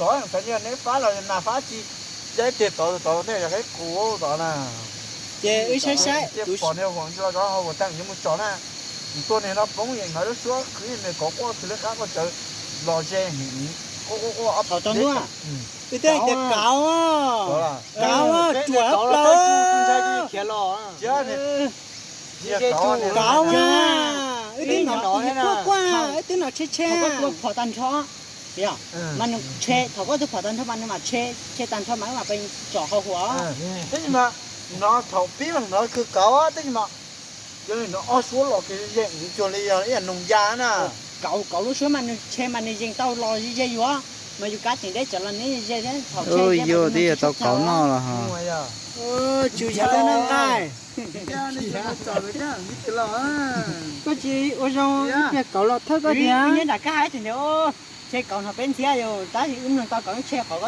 Tov xav nyiaj neb fab los nas fab tsis, ya ib teg tov tov nej yog qheb qus tod na. Ces wb saib saib, pom niag huam los zov ho huam teem yuav mus tsom na, mus tua niag no poob yeej hnov lub suab khwv me kauv quaj khwv lub qab quaj cawv los ze heev, quaj quaj quaj ob thaum tod ntuj, wb twb hais tias kauv, kauv ruam plaws, kauv mas, wb twb nom quaj quaj, wb twb nom tshe tshe, phom tag nrho, yog mas nws tshe, thaum koj twb phom tag nrho mas nws mam tshe, tshe tag nrho mas wb mam pes tsom hau huam. Tab sis mas no thaum pib mas hnov kawg kauv tab sis mas yog li no ob suab los kiag ze cuag li yog ib yam noog ya na. Kauv, kauv lub suab mas nws tshe mas nws yeej tau los ze ze yus, mas yus kav tseem deb tsam los nws ze thiab thaum tshe yus twb yog tau kauv noj los. Tswv yog tau noj nqaij. Koj tsis ua zoo ib pliag kauv los thawj koj tiag. Nyob nram kab haib tseem tias tshe kauv no peb ntxhiab yus, tab sis wb mloog tau kauv tshe qhov ko